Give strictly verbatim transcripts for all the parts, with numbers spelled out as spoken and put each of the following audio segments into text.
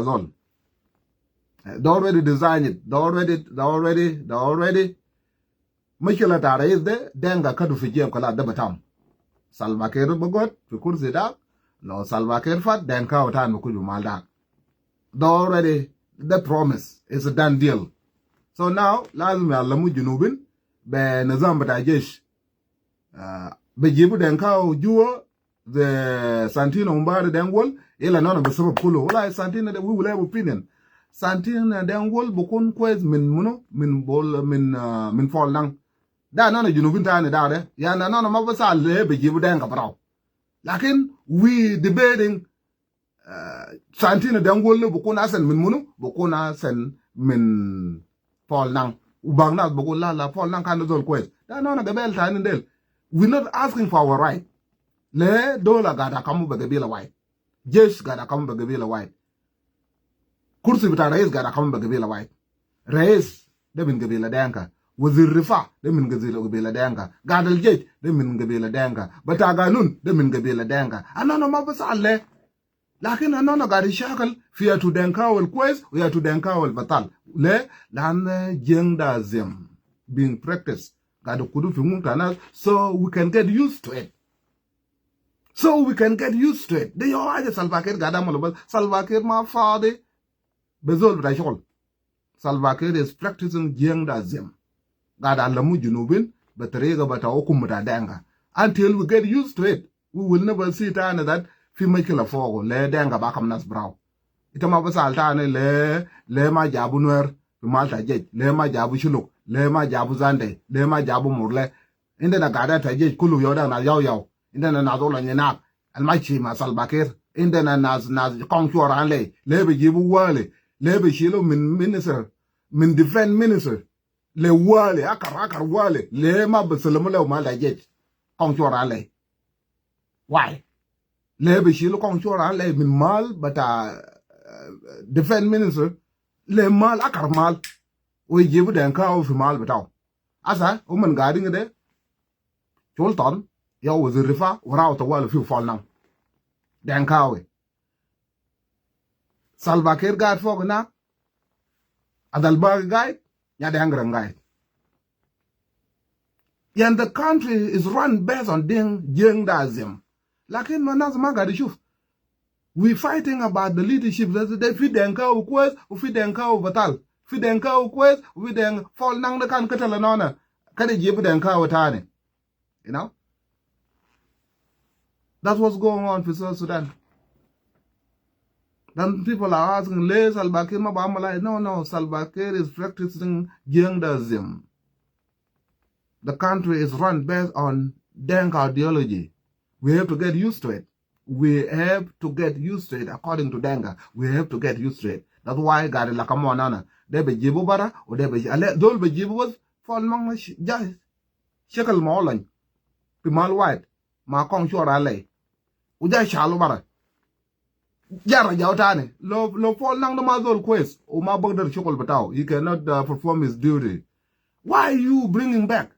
zol. They already design it. They already, they already, they already. Mushkila ta rais de, Denka kadu fi jeb kalas de batam. Salva Kiir bi got fi kursi dak. Lo Salva Kiir fat, Denka wa tan bi kuj bi mal dak. They already, the promise is a done deal. So now, lazim yalamu Junubin be nizam bita jesh. Ah, bi jibu Denka wa juwa, the Santino Umbari Deng Wol, ila nana bi sabab kulu. Wala Santino de, we will have opinion. Santino Deng Wol bukun kwes min munu, min Bol, min, ah, min Fol Nang. Da nana Junubin tani da de. Ya na nana ma basa le bi jibu Denka barau. Lakin we debating, ah, Santino Deng Wol bukun asen min munu, bukun asen min Fol Nang. U bang nas bukun la, la, Fol Nang kan zol kwes. Da nana gabel tani del. We're not asking for our right. Le dola gada kamu be gabila wide. Jesh gada kamu be gabila wide. Kursi bita rais gada kamu be gabila wide. Rais de min gabila Denka. Wazir rifa de min gabila, gabila Denka. Gadal jesh de min gabila Denka. Bita ganun de min gabila Denka. Anana ma basa le. Lakin anana gadi shakal fi yatu Denka wal kwes, u yatu Denka wal batal. Le, lan jeng da zim being practiced. Gadi kudu fi mung ta nas, so we can get used to it. So we can get used to it. De yo haja Salva Kiir gada malu bas. Salva Kiir ma fadi. Be zol bita shokol. Salva Kiir is practicing jeng da zim. Gada alamu Junubin, be tariga bita hukum bita Denka. Until we get used to it, we will never see tani that fi mushkila fogo, le Denka ba kam nas barau. Ita ma basal tani le, le ma jabu Nuer fi mal ta jesh, le ma jabu Shuluk, le ma jabu Zande, le ma jabu Murle. Indana gada ta jesh kulu yaw da na yaw yaw. Indana nas wala nyenak. Al mashi ma Salva Kiir. Indana nas, nas kong shuara le. Le bi jibu wale. Le bi shilu min minister. Min defense minister. Le wale. Akar, akar wale. Le ma bi salamu le mal ta jesh. Kong shuara le. Why? Le bi shilu kong shuara le min mal bita, uh, defense minister. Le mal akar mal. U jibu Denka u fi mal bitau. Asa, u man gadin de. Sultan, ya wazir rifa, warau tawali fi Fol Nang. Denka we. Salva Kiir gad fog na. Adal bagi gad, ya de angran gad. Yan the country is run based on ding, jeng da zim. Lakin ma nas ma gadi shuf. We fighting about the leadership. That's the fi Denka u kwes, u fi Denka u batal. Fi Denka u kwes, u fi Denka Fol Nang de kan katala nona. Kada jibu Denka u tani. You know? That's what's going on fi South Sudan. Then people are asking, le Salva Kiir ma ba amala? No, no, Salva Kiir is practicing jeng da zim. The country is run based on Denka ideology. We have to get used to it. We have to get used to it according to Denka. We have to get used to it. That's why gari la kamo nana. De be jibu bara, u de be ji-, ale, dol be jibu was Fol Nang sh-, ja, shakal ma olan. Fi mal wide. Ma kong shuara le. U ja shalu bara. Jara jaw tani. Lo, lo Fol Nang de ma zol kwes. U ma bagdar shokol bitau. He cannot, uh, perform his duty. Why are you bringing back?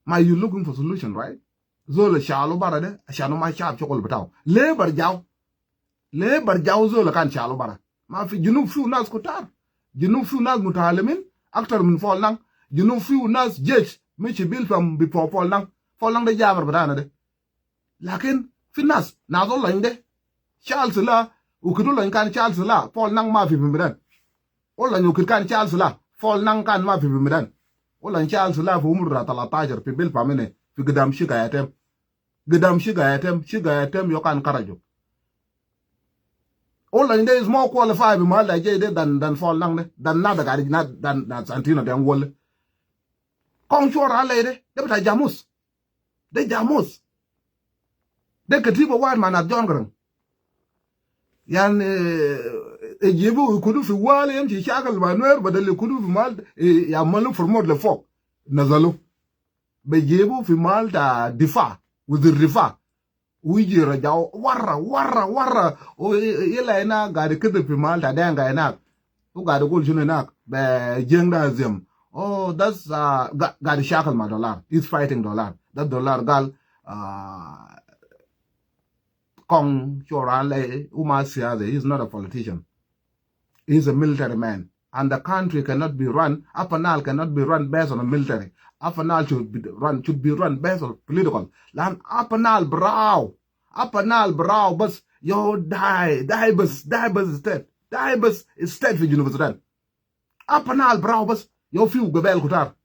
Ma you looking for solution, right? Zol shalu bara de. Ashan u ma shab shokol bitau. Le bar jaw. Le bar jaw zol kan shalu bara. Ma fi Junub fi nas kutar. Junub fi nas mutalimin. Aktar min Fol Nang. Junub fi nas jesh. Mishi bil fam bi Fol Nang. Fol Nang de jamar bitana de. Lakin fi nas, nas olan de. Shal sila, u kidu olan kan shal sila, Fol Nang ma fi fi midan. Olan u kid kan shal sila, Fol Nang kan ma fi fi midan. Olan shal sila fi umur da talatashar, fi bil famine, fi gidam shiga yatem. Gidam shiga yatem, shiga yatem yo kan karajo. Olan de is more qualified bi mal da jay de dan, dan Fol Nang de, dan na da gari na, dan, dan Santino Deng Wol. Kong shuara le de, de bita jamus. De jamus. De katiba wahid ma nas John Garang. Yan, eh, eh, jibu kudu fi wale yamshi shakal ma Nuer badal kudu fi mal, eh, ya malu promote le fok. Nazalu. Be jibu fi mal ta difa, wazir difa. U yiji rajau, warra, warra, warra. U, i-, i-, ila ina gadi kede fi mal ta Denka ina. U gadi gul shunu ina. Be jeng da zim. Oh, that's, uh, ga-, gadi shakal ma Dollar. He's fighting Dollar. That Dollar gal, uh, kong shuara le, u ma siyasa. He's not a politician. He's a military man. And the country cannot be run, Upper Nile cannot be run based on a military. Upper Nile should be run, should be run based on political. Lan Upper Nile براو, Upper Nile براو بس, يو داي, داي بس, داي بس state, داي بس state في جنوب السودان. Upper Nile براو بس, يو فيه قبائل كتار.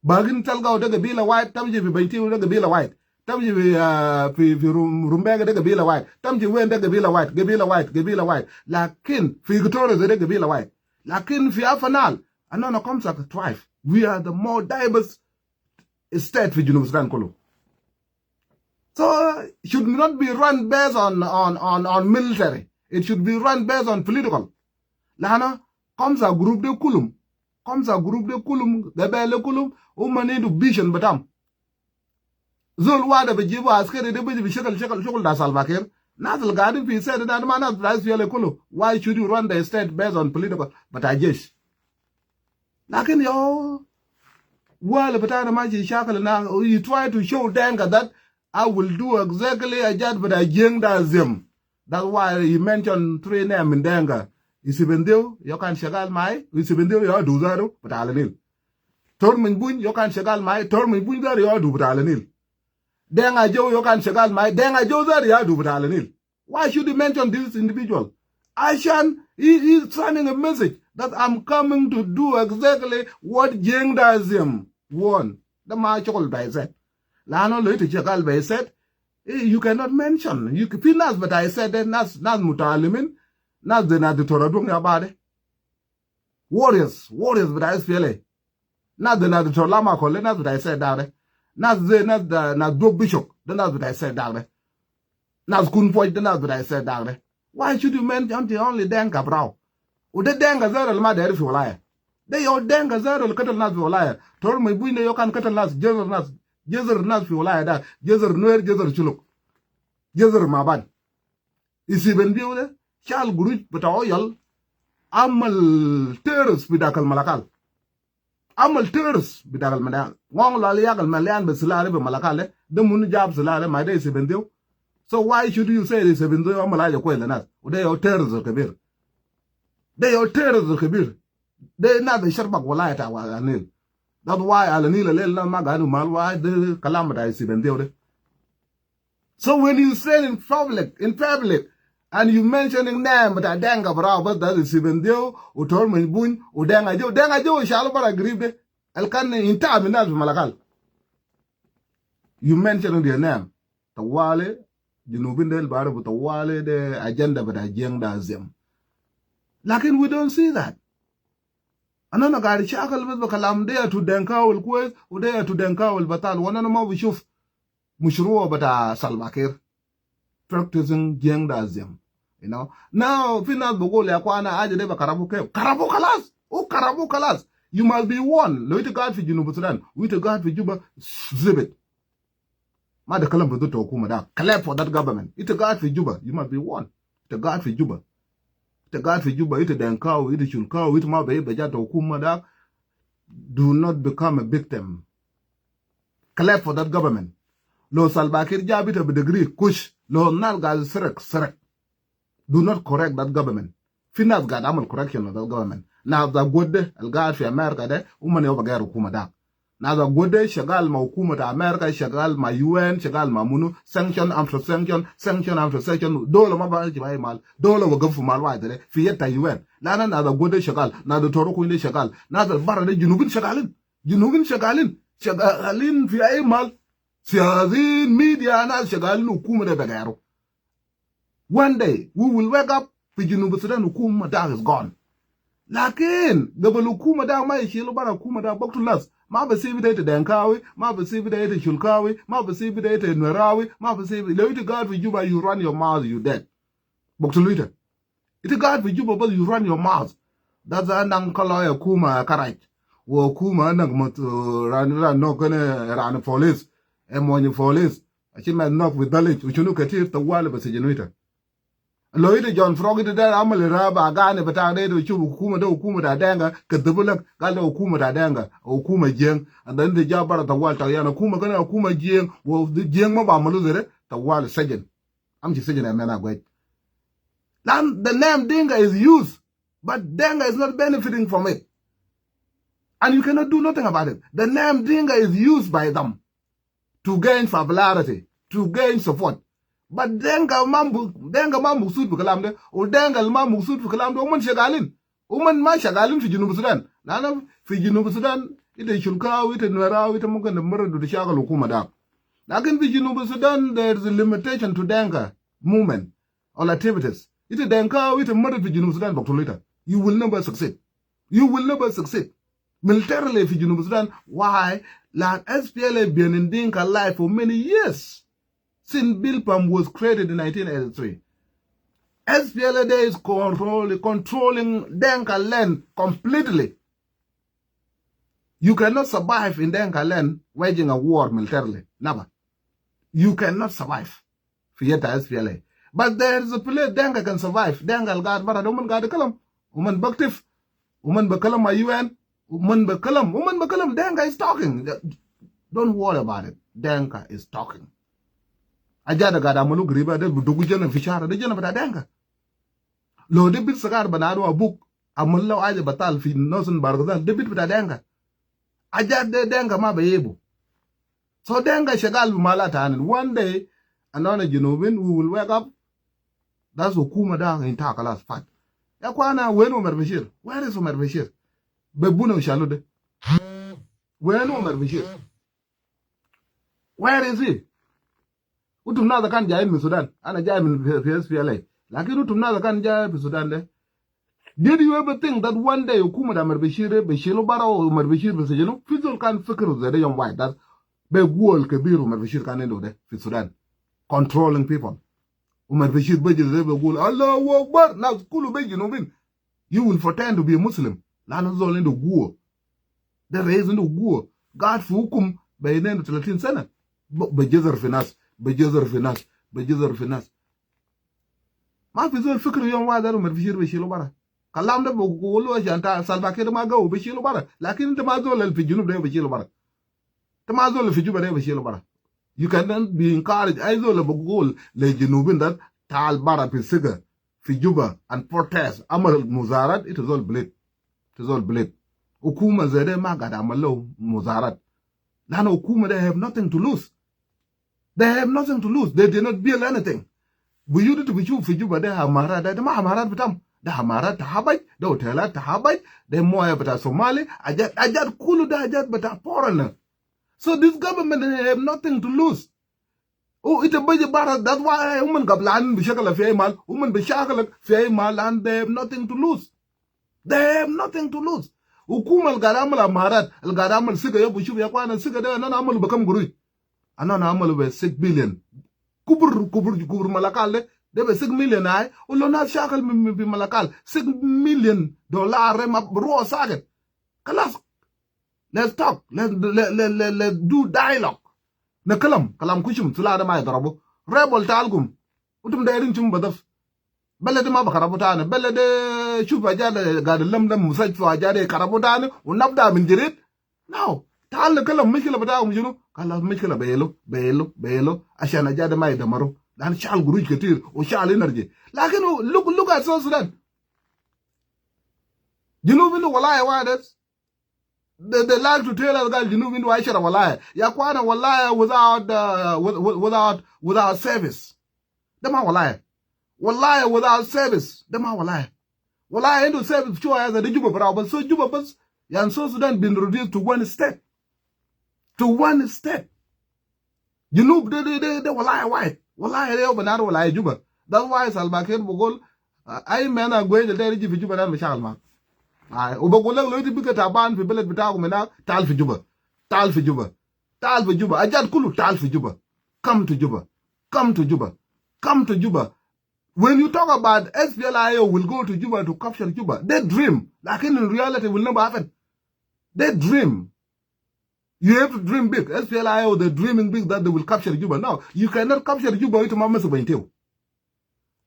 Bakin تلقاهو ده قبيلة واحد, تمشي في بنتيو ده قبيلة واحد, تمشي في, آه, في, في روم-, رومبيك ده قبيلة واحد, تمشي وين ده قبيلة واحد, قبيلة واحد, قبيلة واحد. لكن في إكواتوريا زي ده قبيلة واحد. لكن في Upper Nile, أنا خمسة tribe. We are the more diverse state في جنوب السودان كله. So should not be run based on, on, on, on military. It should be run based on political. لأنه خمسة group ده كلهم, خمسة group ده كلهم, قبائل ده كلهم, هم عنده vision بتاعهم. زول واحد بيجيبوا عسكري ده بيجي بيشغل, شغل, شغل ده سلفا كير. الناس اللي قاعدين في state ده ما ناس بتاع SPLA كله. Why should you run the state based on political بتاع جيش؟ لكن يو, ولا بتاعنا ماشي شاكل هنا, you try to show Dinka that I will do exactly a job بتاع جينج ده زيم. That's why he mentioned three name in Dinka. Isibendeu, يو كان شغال معي, Isibendeu يو دو زارو بتاع على النيل. Tor Many Bony يو كان شغال معي, Tor Many Bony زارو يو دو بتاع على النيل. Deng Ajau يو كان شغال معي, Deng Ajau زارو يو دو بتاع على النيل. Why should you mention this individual? عشان he is sending a message that I'm coming to do exactly what Jiang Dazim want. ده ما شغل بتاع سيد. لأنه لو إنت شغال بتاع سيد, eh, you cannot mention. You, في ناس بتاع سيد ده, ناس, ناس متعلمين, ناس زي ناس دكتور أدوك يا بعد. Warriors, warriors بتاع SPLA. ناس زي ناس دكتور لاما كول, ناس بتاع سيد داك ده. ناس زي ناس دا, ناس دوك بيشوك, ده ناس بتاع سيد داك ده. ناس كون فوج, ده ناس بتاع سيد داك ده. Why should you mention the only Dinka براو؟ وده Dinka زارو اللي ما داير في ولاية. ده يو Dinka زارو اللي قتل ناس في ولاية. Tor Many Bony ده يو كان قتل ناس, جزر ناس, جزر ناس في ولاية ده. جزر نوير, جزر شلوك, جزر مابان. Isibendeu ده شال قروش بتاعه يل عمل terrorist في داك الملكال. عمل terrorist في داك الملكال. Ngong Lwal Yak المليان بالسلاح ده في ملكال ده, ده منو جاب سلاح ده؟ ما ده Isibendeu. So why should you say Isibendeu عمل حاجة كويس للناس؟ وده يو terrorist الكبير. ده يو terrorist الكبير. ده ناس بيشربك ولاية بتاع على النيل. That's why على النيل الليل الناس ما قاعدين مال واحد, ده كلام بتاع Isibendeu ده. So when you say in public, in public, and you mentioning name بتاع Dinka براو بس, ده Isibendeu, و Tor Many Bony, و Deng Ajau, Deng Ajau شالو برا قريب ده. اللي كان انتهى من الناس في ملكال. You mentioning their name. طوالي, جنوبين ديل بعرفوا طوالي ده agenda بتاع Jiang Dazim. لكن we don't see that. أنا, أنا قاعد شاكل بس بكلام ده يا تو Dinka الكويس, وده يا تو Dinka البطال, وأنا, أنا ما بشوف مشروع بتاع سلفا كير practicing Jiang Dazim. You know? Now, في ناس بقول يا أخوانا, حاجة ده بكربوا كيف؟ كربوا خلاص. هو كربوا خلاص. You must be warned. لو إنت قاعد في جنوب السودان, وإنت قاعد في جوبا, zip it. ما ده كلام ضد الحكومة ده. Clap for that government. إنت قاعد في جوبا, you must be warned. إنت قاعد في جوبا. إنت قاعد في جوبا, إنت دينكاوي, إنت شلكاوي, إنت ما بعيد بجات الحكومة ده. Do not become a victim. Clap for that government. لو سلفا كير جاب إنت بدقري, كوش. لو ناس قاعد سرق, سرق. Do not correct that government. في ناس قاعد عمل correction of that government. ناس دا قود ده, القاعد في أمريكا ده, هم يبقى غير حكومة داك. ناس دا قود ده شغال مع حكومة أمريكا, شغال مع U N, شغال مع منو, sanction after sanction, sanction after sanction. دولة ما بقى جماعي مال. دولة وقفوا مال واحد ده في يد U N. لا, لا, ناس دا قود ده شغال, ناس دا تورو كوين ده شغال, ناس دا برا ده جنوبين شغالين. جنوبين شغالين. شغالين في أي مال. سياسيين, media, ناس شغالين حكومة ده بغيره. One day, we will wake up, في جنوب السودان حكومة داك is gone. لكن قبل حكومة داك ما يشيلوا برا حكومة داك, بقتل ناس. ما بسيب ده إنت دينكاوي, ما بسيب ده إنت شلكاوي, ما بسيب ده إنت نوراوي, ما بسيب, لو إنت قاعد في جوبا, you run your mouth, you dead. بقتلوا إنت. إنت قاعد في جوبا بس, you run your mouth. That's why نان كلا حكومة كراج. وحكومة نك مت, ران, ران نوك كنا ران police. Em وين police. عشان ما نوك في دلج, وشنو كتير طوالي بس جنويتا. لو إنت John Frog, إنت داير عمل إرهاب, أغاني بتاعك ده, إنت بتشوف حكومة ده حكومة بتاع دينكا, كذبوا لك, قال ده حكومة بتاع دينكا, حكومة جينج. And then إنت جاب برا طوال تغيان حكومة كنا حكومة جينج, وجينج ما بعملوا زي ده, طوال سجن. أمشي سجن يا مان أقوي. لأن the name Dinka is used But Denka is not benefiting from it. And you cannot do nothing about it. The name Dinka is used by them to gain popularity, to gain support. But Denka ma bu-, Denka ma muksud fi kalam de, u Denka ma muksud fi kalam de, uman shagalin. Uman ma shagalin fi Junub Sudan. Lana fi Junub Sudan, ita shulkaw, ita nueraw, ita mumkin de mara du shakal hukuma da. Lakin fi Junub Sudan, there is a limitation to Denka movement or activities. Ita Denka, ita mara fi Junub Sudan, baktul ita. You will never succeed. You will never succeed. Militarily fi Junub Sudan, why? Lan S P L A been in Dinka life for many years. Since Bilpam was created in nineteen eighty-three. S P L A is controlling, controlling Denka land completely. You cannot survive in Denka land waging a war militarily. Never. You cannot survive. Fi yet S P L A. But there is a place Denka can survive. Denka al gaid bara de uman gaid kalam. Uman baktif. Uman bakalam ma U N. Uman bakalam. Uman bakalam. Denka is talking. Don't worry about it. Denka is talking. Ajat de gaid amalu griba de budugu jana fi shara de jana bita Denka. Lo de bit sagar banadu abuk amal lo aja batal fi nosun bargazal de bit bita Denka. Ajat de Denka ma bayebu. So Denka shagal bi mala tani. One day, anana Junubin, we will wake up. That's hukuma da inta kalas fat. Ya kwana, wen Omar Bashir? Where is Omar Bashir? Be buna u shalu de. Wen Omar Bashir? Where is he? Utum nasa kan jai min Sudan. Ana jai min fi, fi S P L A. Lakin utum nasa kan jai fi Sudan de. Did you ever think that one day hukuma da Omar Bashir de, Bashir lo bara o Omar Bashir bi sijinu? Fi zol kan fikir zede yom wahid. That be guwa al kebir Omar Bashir kan indu de fi Sudan. Controlling people. Omar Bashir beji zede be gul, "Allahu Akbar." Nas kulu be Junubin. You will pretend to be a Muslim. Lana zol indu guwa. De rais indu guwa. Gaid fi hukum be indu talatin sana. Be, be jazar fi nas. Be jazar fi nas. Be jazar fi nas. Ma fi zol fikir yom wahid Omar Bashir be shilu bara. Kalam de be gulu ashan ta Salva Kiir ma gaw be shilu bara. Lakin inta ma zol al fi Junub de be shilu bara. Inta ma zol al fi Juba de be shilu bara. You cannot be encouraged. Ay zol be gul le Junubin that tal bara fi siga fi Juba and protest. Amal muzarat, ita zol bilit. Ita zol bilit. Hukuma zede ma gaid amal lo muzarat. Lana hukuma, they have nothing to lose. They have nothing to lose. They did not build anything. Buyut ita bishuf fi Juba de amarat, de, de ma amarat bitam. De amarat ta habaj, de hotelat ta habaj, de moya bita Somali, ajat, ajat kulu de ajat bita foreigner. So this government, they have nothing to lose. U ita beji bara, that's why uman gablan bi shakal fi ay mal, uman bi shakal fi ay mal, and they have nothing to lose. They have nothing to lose. Hukuma al gaid amal amarat, al gaid amal siga, ya bishuf ya kwana siga de, anana amalu be kam guruj? Anana amalu be six billion. Kubur, kubur, kubur Malakal de, de be six million ay, u lo nas shakal min, min, min Malakal. Six million dollar de ma bro saket. Kalas. Let's talk. Let, let, let, let, let's do dialogue. Na kalam, kalam kushum, sula de ma yadarabu. Rebel talgum. Utum dairin shum badaf. Bele de ma bakarabu tani. Bele de shuf ajat de gaid lam de musaj fi ajat de karabu tani. U nabda min jadid. No. Tal na kalam mushkila bitakum shunu? Kalas mushkila belu, belu, belu. Ashan ajat de ma yadamaru. Lanu shal guruj ketir. U shal energy. Lakin u, look, look at South Sudan. Junub indu walaya wahid. They, they like to tell us, gal, Junub indu ashara walaya. Ya kwana, walaya without, uh, with, with, without, without service. De ma walaya. Walaya without service. De ma walaya. Walaya indu service shuwa ya zede Juba baraw, but so Juba bas, yani South Sudan been reduced to one state. To one state. Junub de, de, de, de walaya wahid. Walaya de yau benar walaya Juba. That's why Salva Kiir bugul, uh, ay mena gwe de, de ji fi Juba de mishakal ma. Ay, u bugul lek lo ita bika taban fi beled bitakum hina, tal fi Juba. Tal fi Juba. Tal fi Juba. Ajat kulu tal fi Juba. Come to Juba. Come to Juba. Come to Juba. When you talk about S P L A I O will go to Juba to capture Juba, they dream. Lakin in reality, will never happen. They dream. You have to dream big. S P L A I O, they're dreaming big that they will capture Juba. No, you cannot capture Juba ita ma masik Bentiu.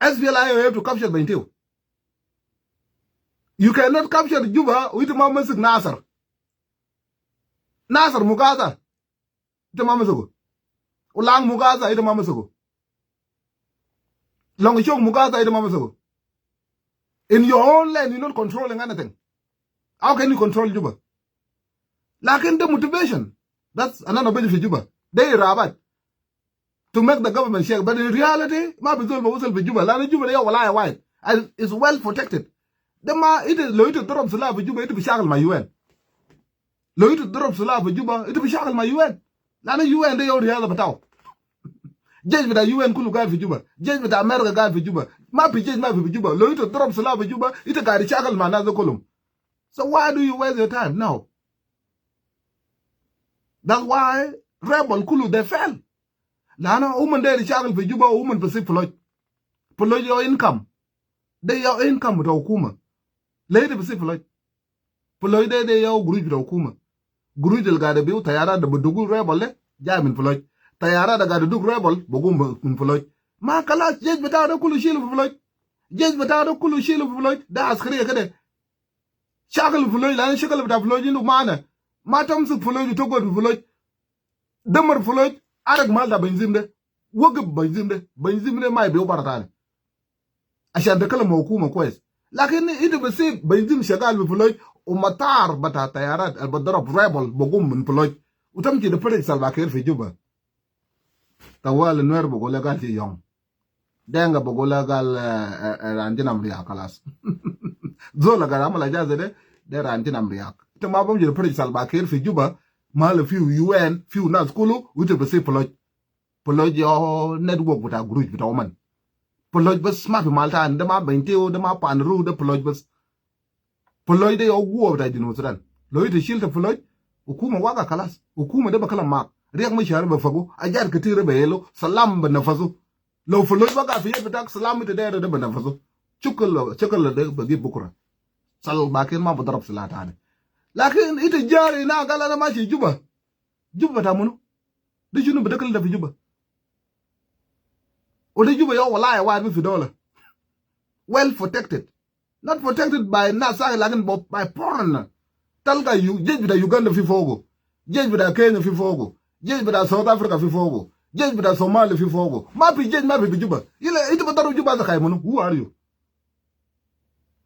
S P L A I O have to capture Bentiu. You cannot capture Juba ita ma masik Nasser. Nasser Mugaza, ita ma masiku. Ulang Mugaza, ita ma masiku. Long Shok Mugaza, ita ma masiku. In your own land, you're not controlling anything. How can you control Juba? Lakin the motivation, that's another benefit Juba. They rabat to make the government shake. But in reality, ma bi zol bi wusul fi Juba. Lana Juba de ya walaya wide. And it's well protected. De ma, ita lo ita darab sila fi Juba, ita bi shakal ma U N. Lo ita darab sila fi Juba, ita bi shakal ma U N. Lana U N de ya riyada bitaw. Jesh bita U N kulu gaid fi Juba. Jesh bita America gaid fi Juba. Ma fi jesh ma fi Juba. Lo ita darab sila fi Juba, ita gaid shakal ma nas de kulum. So why do you waste your time now? That's why rebel kulu they fail. Lana uman de shakal fi Juba, uman bi sib Poloch. Poloch yo income. De yo income bita hukuma. Lana bi sib Poloch. Poloch de, de yo guruj bita hukuma. Guruj al gaid biu tayara de bi duk rebel de, jai min Poloch. Tayara de gaid duk rebel, bi gum min Poloch. Ma kalas, jesh bita de kulu shilu fi Poloch. Jesh bita de kulu shilu fi Poloch. De askariya kede. Shakal Poloch, lana shakal bita Poloch indu mana. Ma tamsik Poloch, togod Poloch. Damar Poloch, arak mal ta benzim de. Wagif benzim de. Benzim de ma ibiu bara tani. Ashan takalam ma hukuma kwes. Lakin ita bi sib benzim shagal fi Poloch, u matar bita tayarat al bi darab rebel bi gum min Poloch. U tamshi de farik Salva Kiir fi Juba. Tawali Nuer bi gul le gal shi yom. Dinka bi gul le gal, eh, eh, eh, ran jinan riyak kalas. Zol al gaid amal haja ze de, de ran jinan riyak. Ita ma bi mashir farik Salva Kiir fi Juba, ma le fiu U N, fiu nas kulu, u ita bi sib Poloch. Poloch yo network bita guruj bita uman. Poloch bas, ma fi mal tani, de ma Bentiu, de ma Panru, de Poloch bas. Poloch de yo guwa bita Junub Sudan. Lo ita shil ta Poloch, hukuma waga kalas. Hukuma de bi kalam mak. Riyak Machar bi fagu. Ajat ketir bi helu. Salam bi nafazu. Lo Poloch waga fi yet bitak, salam ita de, de bi nafazu. Shakal, shakal de bi gib bukra. Salva Kiir ma bi darab sila tani. Lakin ita jari na gal ana mashi Juba. Juba bita munu? De shunu bita kal ta fi Juba? U de Juba yo walaya wide ma fi dola. Well protected. Not protected by nas sahil, lakin bo-, by foreigner. Talga Yu-, jesh bita Uganda fi fogo. Jesh bita Kenya fi fogo. Jesh bita South Africa fi fogo. Jesh bita Somalia fi fogo. Ma fi jesh ma fi, fi Juba. Ila, ita bi darab Juba za kai munu? Who are you?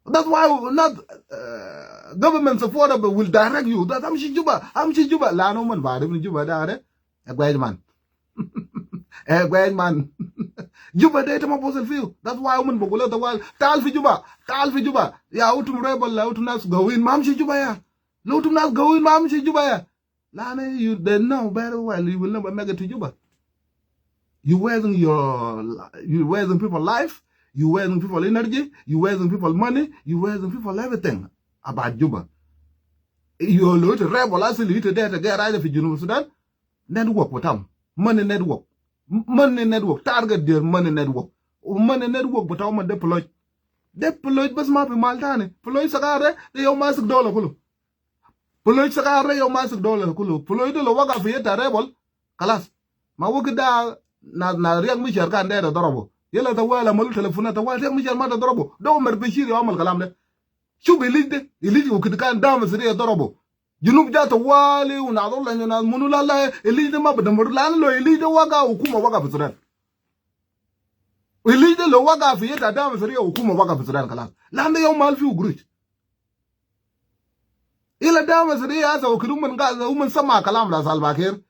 That's why not, uh, government supporter will direct you. That amshi Juba, amshi Juba. Lanu uman barif in Juba de are. Eh, gwaj man. Eh, gwaj man. Juba de ita ma bi wusul fiu. That's why uman bi gul le tawali, tal fi Juba, tal fi Juba. Ya utum rebel, la utum nas gawin, ma amshi Juba ya. La utum nas gawin, ma amshi Juba ya. Lana you, they know very well you will never make it to Juba. You wasting your li-, you wasting people life, you wasting people energy, you wasting people money, you wasting people everything about Juba. You lo ita rebel, asili ita de ta gaid raja fi Junub Sudan. Network bitam. Money network. M-, money network. Target their money network. U money network bita uman de Poloch. De Poloch bas, ma fi mal tani. Poloch sagar de, de yo masik dola kulu. Poloch sagar de yo masik dola kulu. Poloch de lo waga fi yet ta rebel, kalas. Ma wakit de na, na Riek Machar kan de ta darabu. Yala tawali amalu telefona tawali, Riek Machar ma ta darabu. De Omar Bashir yo amal kalam de. Shuf Ilij de, Ilij wakit kan Dama Siriya darabu. Junub ja tawali, u nadhur la, u nas munu la, la, Ilij de ma bi damaru, lanu lo Ilij de waga, hukuma waga fi Sudan. Ilij de lo waga fi yet ta Dama Siriya, hukuma waga fi Sudan kalas. Lanu de yo mal fiu guruj. Ila Dama Siriya asa wakit uman ga-, uman sama kalam ta Salva Kiir.